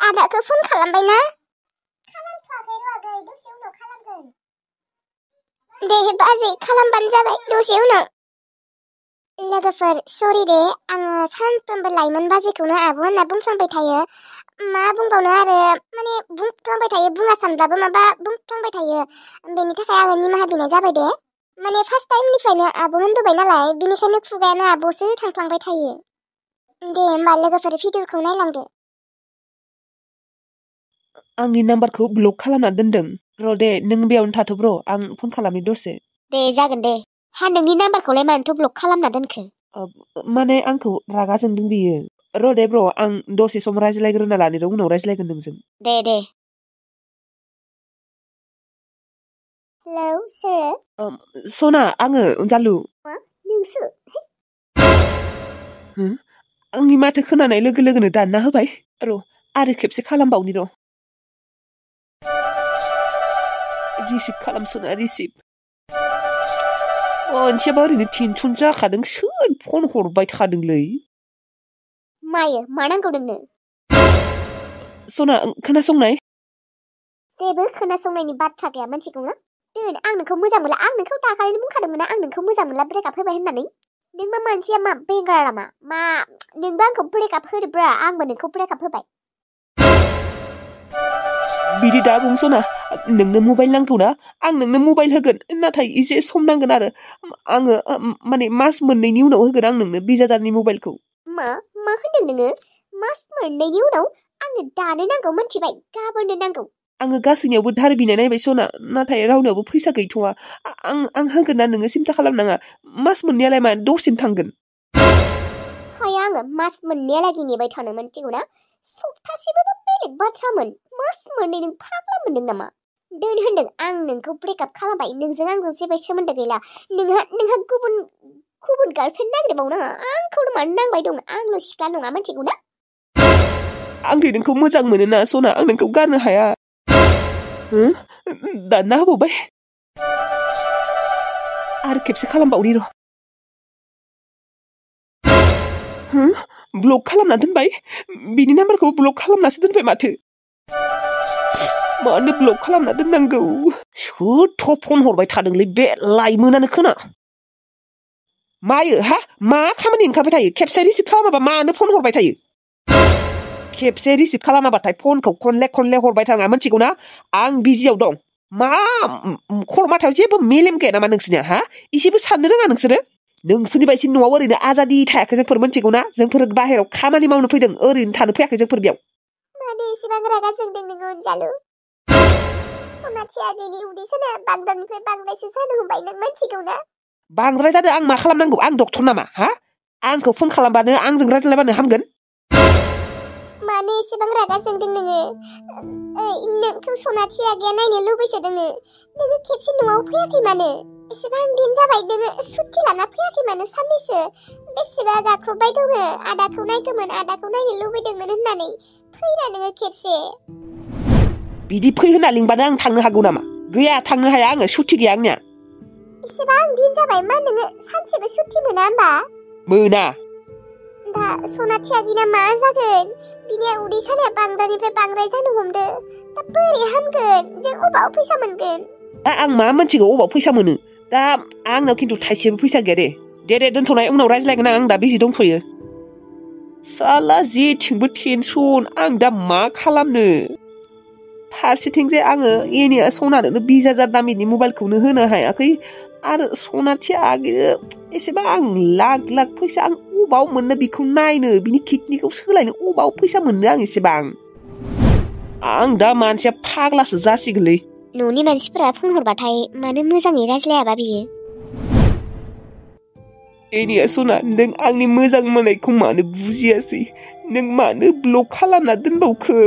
आदाखौ phone खालामबायना? खालामथ'वाखै र' आगै, दसे उनाव खालामगोन। दे बाजै, खालामबानो जाबाय दसे उनाव। लोगोफोर, सरि दे, आङो सानफ्रोमबो लाइमोन बाजैखौनो आब' होनना बुंफ्लांबाय थायो। मा बुंबावनो आरो, माने बुंफ्लांबाय थायो, बुङा सानब्लाबो माबा बुंफ्लांबाय थायो। बेनि थाखाय आङो निमाहा बिनाय जाबाय दे। माने फार्स्ट टाइमनिफ्रायनो आब' होनबोबाय नालाय, बेनिखायनो खुगायानो आब'सो थांफ्लांबाय थायो। दे होमबा लोगोफोर, भिडिअखौ नायलांदो। आंनि नाम्बारखौ ब्लक खालामना दोनदों। र' दे, नों बेयावनो थाथ'ब्र', आं फन खालामनि दसे। दे जागोन दे। हा, नोंनि नाम्बारखौलाय मानोथ' ब्लक खालामना दोनखो? माने आंखौ रागा जोंदों बियो। र' दे ब्र', आं दसे सम रायज्लायग्रोना लानि र', उनाव रायज्लायगोन नोंजों। दे। हेलौ, सोर? सना, आङो अनजालु। मा? नोंसो? आंनि माथो खोनानाय लोगो लोगोनो दानना होबाय। र' आरो खेबसे खालामबावनि र'। रिसिभ खालाम सना, रिसिभ। मोनसेयाबा ओरैनो टेनसन जाखादों, सोर फन हरबाय थादोंलै? मायो, मा नांगौ नोंनो? सना, खोनासंनाय। जेबो खोनासंनायनि बाथ्रा गैया, मिथिगौना? दोन, आं नोंखौ मोजां मोनला। आं नोंखौ दाखालिनो बुंखादोंमोन ना, आं नोंखौ मोजां मोनला, ब्रेकआप होबाय होननानै। नों मा मानसिया मा बेंगार नामा? मा नोंबो आंखौ ब्रेकआप होदोब्रा, आंबो नोंखौ ब्रेकआप होबाय। बिदि दा बुं सना, नोंनो मबाइल नांगौ ना? आं नोंनो मबाइल होगोन, नाथाय एसे सम नांगोन आरो। आङो माने मास मोननैनि उनाव होगोन आं नोंनो 20,000नि मबाइलखौ। मा होनदों नोङो? मास मोननैनि उनाव? आंनो दानो नांगौ, मिथिबाय? गाबोननो नांगौ। आङो गासैनियावबो धार बिनाय नायबाय सना, नाथाय रावनियावबो फैसा गैथ'वा। आं होगोन ना, नोङो सिन्था खालामनाङा। मास मोननैयालाय मा दसेनो थांगोन। हाया, आङो मास मोननैयालागै नेबाय थानो, मिथिगौ ना? सप्तासेबाबो बेलेग बाथ्रामोन। मास मोननै, नों फाग्ला मोनदों नामा? दोन होनदों, आं नोंखौ ब्रेकआप खालामबाय। नोंजों आंजों जेबो सोमोन्दो गैला। नोंहा गुबुन गार्लफ्रेन्ड नागिरबावनाङा। आंखौनो मानो नांबाय दं? आंल' सिख्ला नङा, मिथिगौ ना? आं दे नोंखौ मोजां मोनोना सना, आं नोंखौ गारनो हाया। दानना होबावबाय। आरो खेबसे खालामबावनि र'। ब्लक खालामना दोनबाय। बिनि नाम्बारखौ ब्लक खालामनासो दोनबाय माथो। मानो ब्लक खालामना दोननांगौ? सोरथ' फन हरबाय थादोंलै बे लाइमोनानो खोना। मायो हा? मा खामानि ओंखारबाय थायो? खेबसे रिसिभ खालामाबा मानो फन हरबाय थायो? खेबसे रिसिभ खालामाबाथाय फनखौ खनले हरबाय थाङा, मिथिगौ ना? आं बिजियाव दं। मा खर' माथायाव जेबो मेलेम गैया नामा नोंसोरनिया? हा, इसेबो साननो रोङा नोंसोरो? नोंसोरनि बायदि न'आव ओरैनो आजादि थायाखै जोंफोर, मिथिगौ ना? जोंफोर बाहेरायाव खामानि मावनो फैदों, ओरैनो थानो फैयाखै जोंफोर बेयाव। मानो एसेबां रागा जोंदों नोङो अनजालु? सनाथि आगैनि उदै सानाया बांद्रायनिफ्राय बांद्रायसो जानो हमबाय, नों मिथिगौ ना? बांद्राय जादों, आं मा खालामनांगौ? आं डक्टर नामा? हा, आंखौ फन खालामबानो आंजों रायज्लायबानो हामगोन। मानो एसेबां रागा जोंदों नोङो? नोंखौ सनाथि आगैया नायनो लुबैसोदोंनो। नोङो खेबसे न'आव फैयाखै मानो? एसेबां दिन जाबाय, नोङो सुथि लाना फैयाखै मानो साननैसो? बेसेबा गाख्रबबाय दङ, आदाखौ नायगौमोन, आदाखौ नायनो लुबैदोंमोन होननानै। फैना नोङो खेबसे। बिदि फै होनना लिंबानो आं थांनो हागौ नामा? गैया, थांनो हाया आङो, सुथि गैया आंनिया। एसेबां दिन जाबाय, मा नोङो सानसेबो सुथि मोना होमबा? मोना। दा सनाथि आगैना मा जागोन? बिनि उदै सानाया बांद्रायनिफ्राय बांद्राय जानो हमदो। दा बोरै हामगोन? जों अबाव फैसा मोनगोन? दा आं मा मिथिगौ अबाव फैसा मोनो? दा आंनाव खिन्थु थाइसेबो फैसा गैया दे दोनथ'नाय, उनाव रायज्लायगोन आं दा बिजि दंथ'यो। साला जेथिंबो टेनसन, आं दा मा खालामनो? फारसेथिंजाय आङो एनिया सनानोनो 20,000 दामिनि मबाइलखौनो होनो हायाखै, आरो सनाथि आगैनो एसेबां आं लाख फैसा आं अबाव मोननो बेखौ नायनो, बिनि किडनिखौ सोलायनो अबाव फैसा मोननो आं एसेबां? आं दा मानसिया फाग्लासो जासिगोनलै। न'नि मानसिफोरा फन हरबाथाय मानो मोजाङै रायज्लायाबा बियो? एनिया सना, नों आंनि मोजां मोननायखौ मानो बुजियासै? नों मानो ब्लक खालामना दोनबावखो?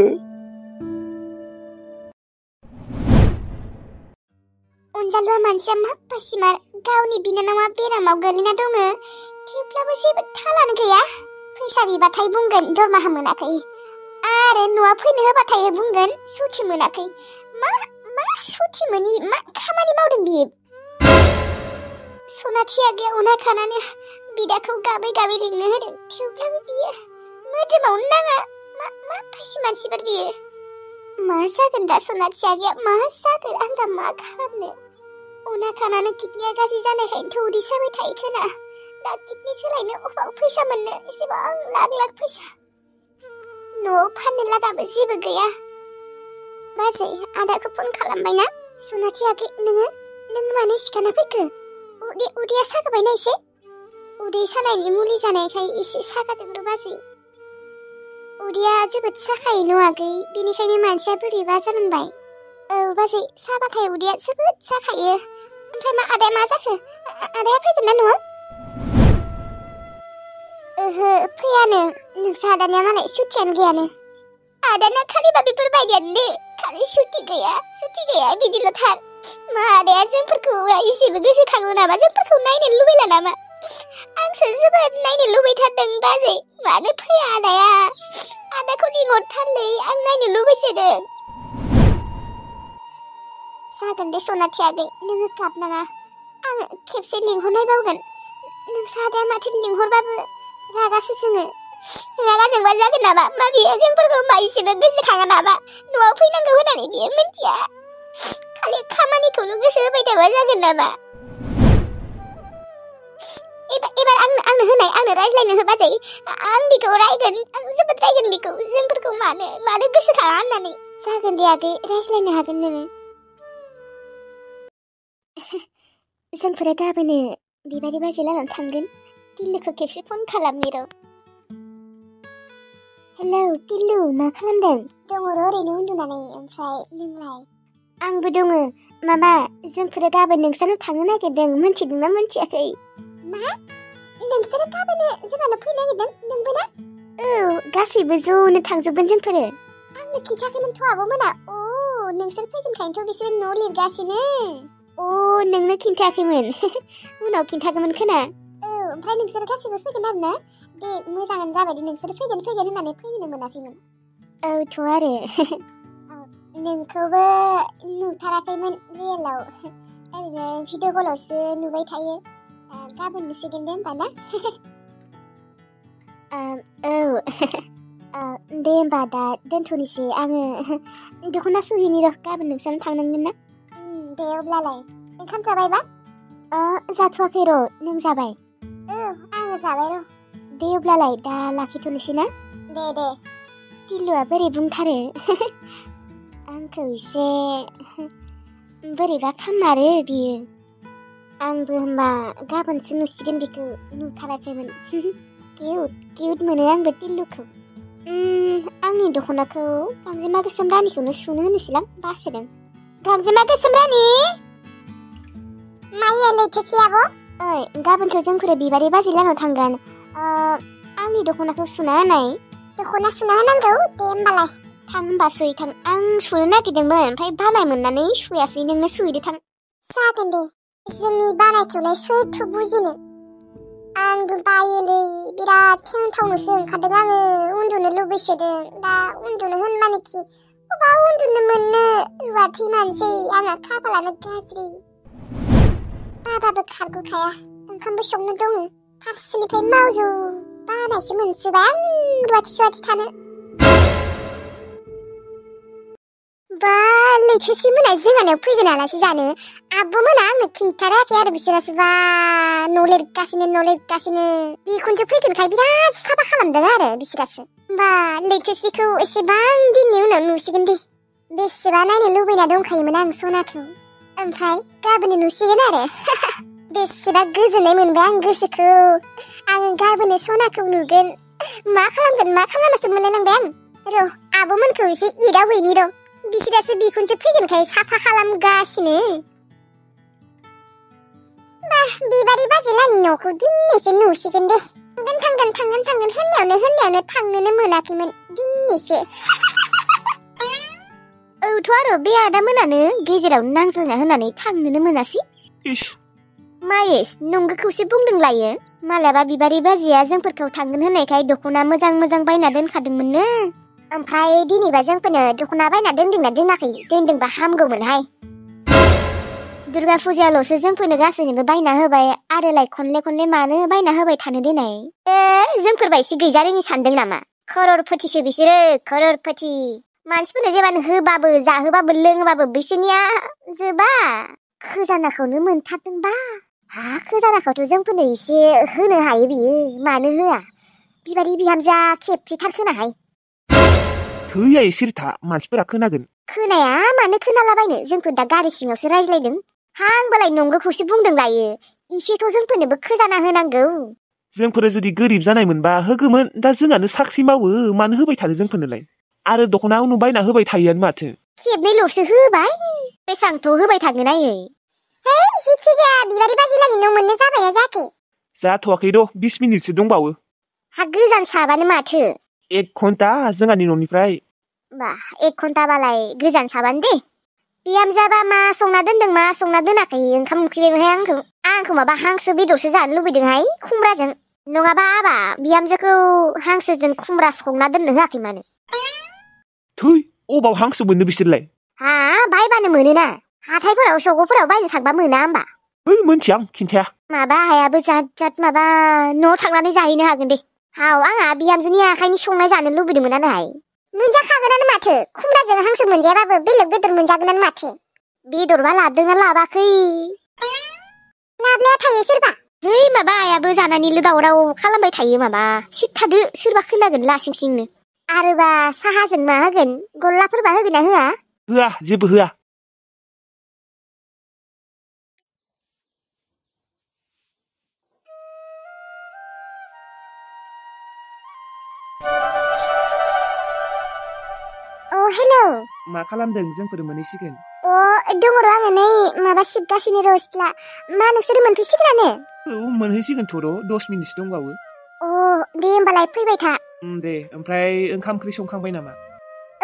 अनजालुआ मानसिया माब्बा सिमार, गावनि बिनानावा बेरामाव गोलैना दङ, थेवब्लाबो जेबो थालानो गैया। फैसा बिबाथाय बुंगोन दरमाहा मोनाखै, आरो न'आव फैनो होबाथाय बुंगोन सुथि मोनाखै। मा सुथि मोनि मा खामानि मावदों बियो? सनाथि आगैया अनाखानानै बिदाखौ गाबै लिंनो होदों, थेवब्लाबो बियो मोदोमावनो नाङा। मा फासिमा मानसिफोर बियो मा जागोन दा सनाथि आगैया मा जागोन आं दा मा खालामनो अना थानानै किडनिया गाज्रि जानायखायनोथ' उदै साबाय थायो खोना दा किडनि सोलायनो अबाव फैसा मोननो एसेबां लाख फैसा न'आव फाननो लागाबो जेबो गैया बाजै आदाखौ फन खालामबायना सनाथि आगै नों मानो सिखाना फैखो उदैया सागाबायना एसे उदै सानायनि मुलि जानायखाय एसे सागादोंल' बाजै उदैया जोबोद साखायो न' आगै बेनिखायनो मानसिया बोरैबा जालांबाय औ बाजै साबाथाय उदैया जोबोद साखायो ओमफ्राय मा आदाया मा जाखो आदाया फैगोन ना न'आव ओहो फैयानो नोंसा आदानिया मालाय सुटियानो गैयानो आदाना खालिबा बेफोरबायदियानो दे खालि सुटि गैया बिदिल' थार मा आदाया जोंफोरखौ एसेबो गोसोखाङो नामा जोंफोरखौ नायनो लुबैला नामा आंसो जोबोद नायनो लुबैथारदों बाजै मानो फैया आदाया आदाखौ लिंहरथारलै आं नायनो लुबैसोदों जागोन दे सनाथि आगै नोङो गाबनाङा आं खेबसे लिंहरनायबावगोन नोंसा आदाया माथो लिंहरबाबो रागासो जोङो रागा जोंबा जागोन नामा मा बियो जोंफोरखौ मा एसेबो गोसोखाङा नामा न'आव फैनांगौ होननानै बियो मिन्थिया खालि खामानिखौल' गोसो होबाय थाबा जागोन नामा एबार आंनो रायज्लायनो हो बाजै आं बेखौ रायगोन आं जोबोद रायगोन बेखौ जोंफोरखौ मानो गोसोखाङा होननानै जागोन दे आगै रायज्लायनो हागोन नोङो जोंफोरा गाबोनो बिबारि बाजै लानानै थांगोन टिल्लुखौ खेबसे फन खालामनि र' हेलौ टिल्लु मा खालामदों दङ र' ओरैनो उन्दुनानै ओमफ्राय नोंलाय आंबो दङ माबा जोंफोरा गाबोन नोंसानाव थांनो नागिरदों मोनथिदोंना मोनथियाखै मा नोंसोरो गाबोनो जोंहानाव फैनो नागिरदों नोंबो ना औ गासैबो ज'नो थांजोबगोन जोंफोरो आंनो खिन्थाखैमोनथ' आब'मोना नोंसोर फैगोनखायनोथ' बिसोरो न' लिरगासिनो नोंनो खिन्थायाखैमोन उनाव खिन्थागौमोन खोना ओमफ्राय नोंसोर गासैबो फैगोन आरो ना दे मोजाङानो जाबाय दे नोंसोर फैगोन होननानै फैनो मोनाखैमोन औथ' आरो नोंखौबो नुथाराखैमोन रियेलाव ओरैनो भिडिअ कलावसो नुबाय थायो गाबोन नुसिगोन दे होमबा ना दे होमबा दा दोनथ'नोसै आङो दख'ना सुहैनि र' गाबोन नोंसानाव थांनांगोन ना दे अब्लालाय ओंखाम जाबायबा जाथ'वाखै र' नों जाबाय आङो जाबाय र' दे अब्लालाय दा लाखिथ'नोसै ना दे टिल्लुआ बोरै बुंथारो आंखौ एसे बोरैबा खालाममारो बियो आंबो होमबा गाबोनसो नुसिगोन बेखौ नुथाराखैमोन किउट मोनो आंबो टिल्लुखौ आंनि दख'नाखौ गांजेमा गोसोम रानिखौनो सुनो होनोसैलां बासिदों गांजेमा गोसोम रानि माइया लैथोसै आब' ओइ गाबोनथ' जोंफोर बिबारि बाजै लानाव थांगोन आंनि दख'नाखौ सुना होनाय दख'ना सुना होनांगौ दे होमबालाय थां होमबा सुयै थां आं सुनो नागिरदोंमोन ओमफ्राय बानाय मोननानै सुयासै नोंनो सुहैदो थां जागोन दे जोंनि बानायखौलाय सोरथो बुजिनो आंबो बायोलै बिराद खेंथावनोसो ओंखारदों आङो उन्दुनो लुबैसोदों दा उन्दुनो होनबानोखि अबाव उन्दुनो मोननो रुवाथै मानसै आंहा खाफालानो गाज्रि बाबाबो खारग'खाया ओंखामबो संनो दङ फारसेनिफ्राय मावजौ बानायसो मोनजोबा आं रुवाथि थानो बा लैथोसि मोना जोंहानाव फैगोन आलासि जानो आब'मोना आंनो खिन्थाराखै आरो बिसोरासो बा न' लिरगासिनो बेखौनोसो फैगोनखाय बिराद साफा खालामदों आरो बिसोरासो बा लैथोसिखौ एसेबां दिननि उनाव नुसिगोन दे बेसेबा नायनो लुबैना दंखायोमोन आं सनाखौ ओमफ्राय गाबोन नुसिगोन आरो बेसेबा गोजोननाय मोनबाय आं गोसोखौ आं गाबोन सनाखौ नुगोन मा खालामासो मोनलायलांबाय आं र' आब'मोनखौ एसे एदावहैनि र' बिसोरासो बिखौनोसो फैगोनखाय साफा खालामगासिनो बा बिबारि बाजै लानि न'खौ दिनैसो नुसिगोन दे थांगोन होननायावनो थांनोनो मोनाखैमोन दिनैसो औथ' आरो बे आदामोनानो गेजेरावनो नांज्लायना होनानै थांनोनो मोनासै मायेस नंगौखौसो बुंदों लायो मालाबा बिबारि बाजैया जोंफोरखौ थांगोन होननायखाय दख'ना मोजां बायना दोनखादोंमोननो ओमफ्राय दिनैबा जोंफोरनो दख'ना बायना दोनदोंना दोनाखै दोनदोंबा हामगौमोनहाय दुर्गा फुजायावल'सो जोंफोरनो गासैनोबो बायना होबाय आरोलाय खनले मानो बायना होबाय थानो देनाय जोंफोरबा एसे गैजारोङि सानदों नामा खररपतिसो बिसोरो खररपति मानसिफोरनो जेबानो होबाबो जाहोबाबो लोंबाबो बिसोरनिया जोबा खोजानाखौनो मोनथारदोंबा खोजानाखौथ' जोंफोरनो एसे होनो हायो बियो मानो होआ बिबारि बिहामजोआ खेबसेथार खोनाहाय थैया एसे था मानसिफोरा खोनागोन खोनाया मानो खोनालाबायनो जोंफोर दा गारि सिङावसो रायज्लायदों आंबालाय नंगौखौसो बुंदों लायो इसेथ' जोंफोरनोबो खोजाना होनांगौ जोंफोरो जुदि गोरिब जानायमोनबा होगौमोन दा जोंहानो साख्रि मावो मानो होबाय थानो जोंफोरनोलाय आरो दख'ना उनु बायना होबाय थायोआनो माथो खेबनैल'सो होबाय बेसांथ' होबाय थागोन आयै हे जिखि जाया बिबारि बाजिलानि न' मोननो जाबायना जायाखै जाथ'वाखै र' 20 मिनिटसो दंबावो हा गोजान साबानो माथो 1 घन्टा जोंहानि न'निफ्राय बा 1 घन्टाबालाय गोजान साबानो दे बिहामजोआबा मा संना दोनदों मा संना दोनाखै ओंखाम उखैबायहाय आंखौ माबा हांसो बेदरसो जानो लुबैदोंहाय खुमब्राजों नङाबा आबा बिहामजोखौ हांसोजों खुमब्रा संना दोननो होआखै मानो थै अबाव हांसो मोननो बिसोरलाय हा बायबानो मोनोना हाथायफोराव सगफोराव बायनो थांबा मोना होमबा मोनथिया आं खिन्थाया माबा हायाबो जात माबा न'आव थांनानै जाहैनो हागोन दे हाव आंहा बिहामजोनि आखाइनि संनाय जानो लुबैदोंमोन आनोहाय मोनजाखागोनानो माथो खुमब्राजों हांसो मोनजायाबाबो बेलेग बेदर मोनजागोनानो माथो बेदरबा लादोंना लाबाखै लाब्लाया थायो सोरबा है माबा आयाबो जानानैल' दावराव खालामबाय थायो माबा सिथादो सोरबा खोनागोन लासिं सिंनो आरोबा साहाजों मा होगोन गल्लाफोरबा होगोन ना होआ होआ जेबो होआ हेलौ मा खालामदों जोंफोर मोनहैसिगोन दङ र' आङो नै माबा सिबगासिनो र' सिथ्ला मा नोंसोरो मोनफैसिगोनानो औ मोनहैसिगोनथ' र' 10 मिनिटसो दंबावो दे होमबालाय फैबाय था दे ओमफ्राय ओंखाम ओंख्रि संखांबाय नामा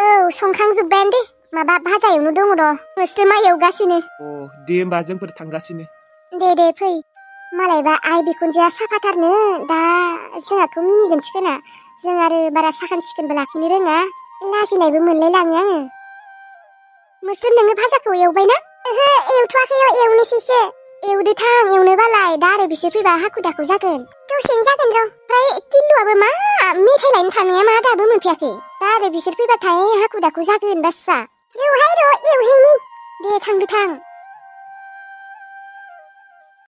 औ संखांजोब्बायानो दे माबा भाजा एवनो दङ र' मोस्रोमा एवगासिनो दे होमबा जोंफोर थांगासिनो दे फै मालायबा आइ बिखुनजोआ साफाथारनो दा जोंहाखौ मिनिगोनसो खोना जों आरो बारा साखोन सिखोनबो लाखिनो रोङा लाजिनायबो मोनलाय लाङो आङो मोस्रोम नोङो भाजाखौ एवबायना ओहो एवथ'वाखै एवनोसैसो एवदो थां एवनोबालाय दा आरो बिसोर फैबा हाखु दाखु जागोन दसेनो जागोन र' ओमफ्राय टिल्लुआबो मा मेथाइ लायनो थांनाया मा दाबो मोनफैयाखै दा आरो बिसोर फैबाथाय हाखु दाखु जागोन बास्रा र'हाय र' एवहैनि दे थांदो थां